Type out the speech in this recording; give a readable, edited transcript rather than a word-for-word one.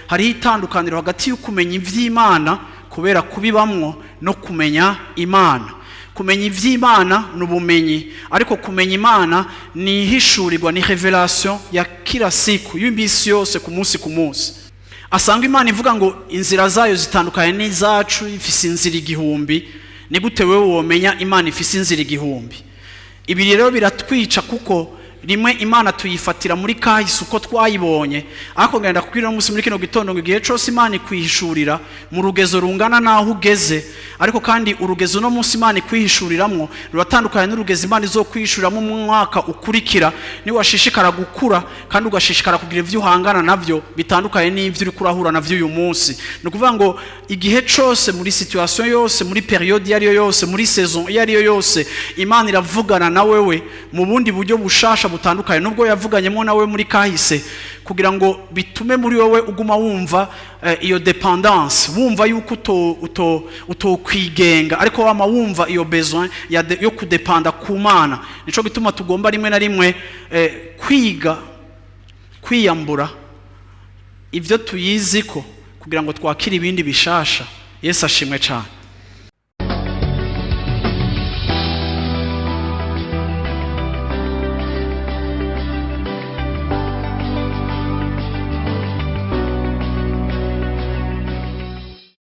Hariho itandukaniro hagati yo kumenya iby'Imana kubera kubibamwo no kumenya Imana. Kumenya iby'Imana ni ubumenyi, ariko kumenya Imana ni ihishurirwa, ni révélation ya kila siku, y'iminsi yose, ku munsi ku munsi. Asanga Imana ivuga ngo inzira zayo zitandukanye n'izacu, ifise inzira 1000. Ni gute wewe womenya Imana ifise inzira 1000? Ibi rero biratwica, kuko rimwe Imana tuyifatira muri kahise uko twayibonye. Ariko ngenda kubwira uno munsi muri kino gitondo ngo igihe cyose Imana ikwihishurira mu rugezo rungana n'aho ugeze. Ariko kandi urugezo uno munsi Imana ikwihishuriramwo ruratandukanye n'urugezo Imana izokwihishuriramo mu mwaka ukurikira, niwashishikara gukura kandi ugashishikara kugira ibyo uhangana nabyo bitandukanye n'ibyo uri kurahura navyo uyu munsi. Ni ukuvuga ngo igihe cyose, muri situation yose, muri période iyo ari yo yose, muri saison iyo ari yo yose, Imana iravugana na wewe mu bundi buryo bushasha butandukanye nubwo yavuganyemo nawe muri kahise, kugira ngo bitume muri wowe uguma wumva iyo dépendance, wumva yuko utokwigenga, ariko wama wumva iyo besoin yo kudepanda ku Mana. Nico gituma tugomba rimwe na rimwe kwiga kwiyambura ibyo tuyizi ko kugira ngo twakire ibindi bishasha. Yesu ashimwe cyane.